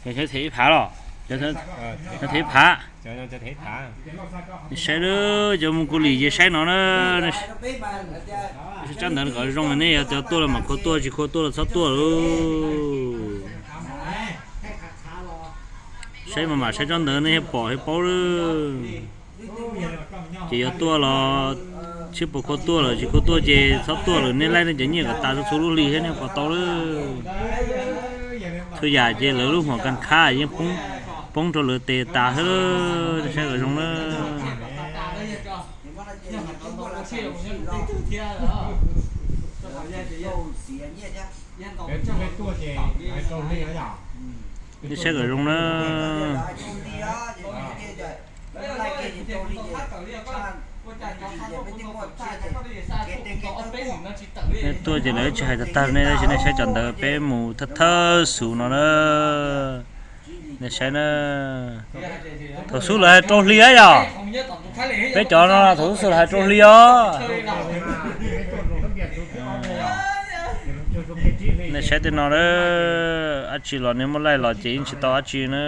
Cov them ib phav los? Cov them ib phav. Saib lawm, cov mus kuv lim ces saib no na. Saib tsob ntawv kom zoo, nej yog cov tuaj los mam khua tuaj, tsis khua tuaj los txhob tuaj lauj. Saib mas mam saib tsob ntawv nej thiaj pom thiaj paub lawm. Ces yog tuaj los sib puas khua tuaj lawm, tsis khua tuaj ces txhob tuaj lawm, nej laij nej cov nyiaj kom tas txhua txhua lub hli thiab nej puas tau lawm. Txhua yam ces lawv lub huam kaj khab yeej poob rau lawv tes tas xwb. Saib kom zoo na. Nej saib kom zoo na. Nej tuaj ces lawv tsis hais tag tag nej, tab sis nej saib cov ntawv peb mus thawj thawj xus no na. Nej saib na. Thaum xub lawv hais rau hli yom. Peb cov no thaum xub lawv hais rau hli os. Nej saib tej no na, dab tsi los nej muab laij los ces yeej tsis tau dab tsi na.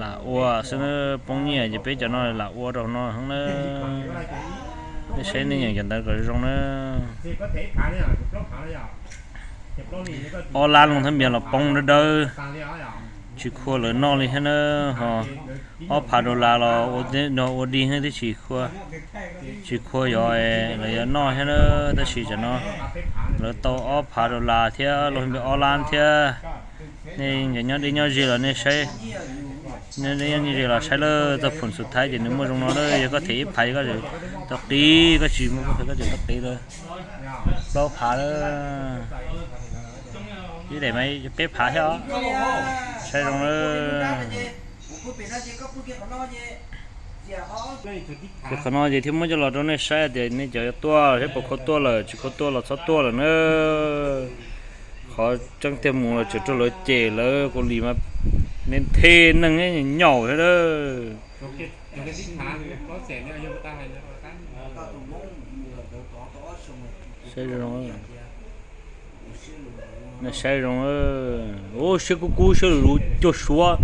Lam ua xwb, poob nyiaj ces peb cov no lam ua rau no na. Nej saib nej nyeem cov ntawv kom zoo na. Ob lab looj thab npias los poob dawb dawb, tsis khua lawv noj li thiab na. Ho ob phav dollar los ua dig thiab twb tsis khua, tsis khua yog lawv yuav noj thiab na. Tab sis tam no lawv tau ob phav dollar thiab looj thab npias ob lab thiab. Nej cov nyob deb nyob ze los nej saib, nej nyob deb nyob ze los saib lawm, txoj phum xus thaib ces nws muaj zoo no lawm. Yog koj them ib phav, yog koj tau qiv, koj tsis muaj koj them koj tseem tau qiv lawm. Plaub phav lawm. Ib daim mas peb phav thiab os. Saib zoo lawm. Ces qhov no ces thiaj muab coj los rau nej saib tias nej cov yuav tuaj saib puas khua tuaj lawm, tsis khua tuaj los txhob tuaj lawm na. Qhov tseeb tiag mus los tseem raug lawv cem, lawv kuv lim mas nthe neeg nyaum thiab lawm. Saib zoo, saib zoo. Ub, siab kub kub, siab lus lus cuag Suav,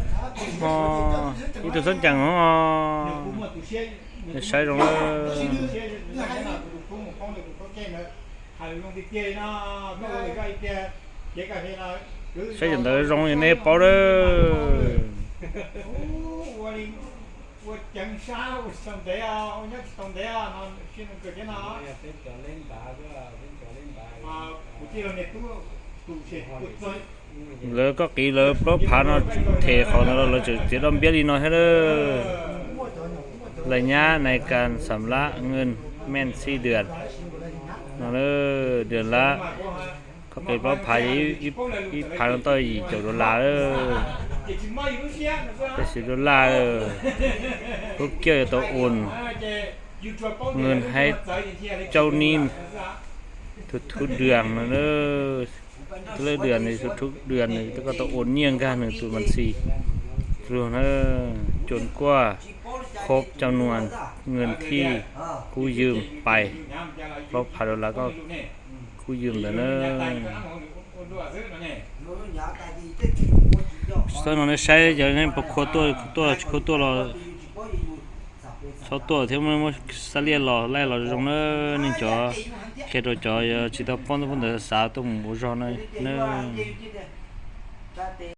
ib tug xab ncees os. Saib zoo. Saib cov ntawv zoo nej paub lawm. Lawv koj qiv lawv plaub phav no them qhov ntawd los lawv tseem txiav doj npiab li no thiab lawm. Laj nyab nais kas xam lab nqej mej xij dwam no, dwam lab. Koj qiv plaub phav ces ib phav no tau yim caum dollar lawm. Peb xwm dollar lawm. Kub kiaj yuav tau ua nqej haib cauj nij thu thu dwam no. Lawv dwam nws thu thu dwam nws koj tau ua nyiaj nkag nws tus mas xis. Luag na, cuam kuaj, khob cau nuas, nqej thij, kub ywm pais, plaub phav dollar koj kub ywm ntawd na. Txhob no nej saib cov nej puas khua tuaj, tuaj tsis khua tuaj los txhob tuaj thiab muab xab liaj los laij los zoo na. Nej cov qhia rau cov tsis tau paub ntawv paub ntawv xav tuaj mus ua zog na.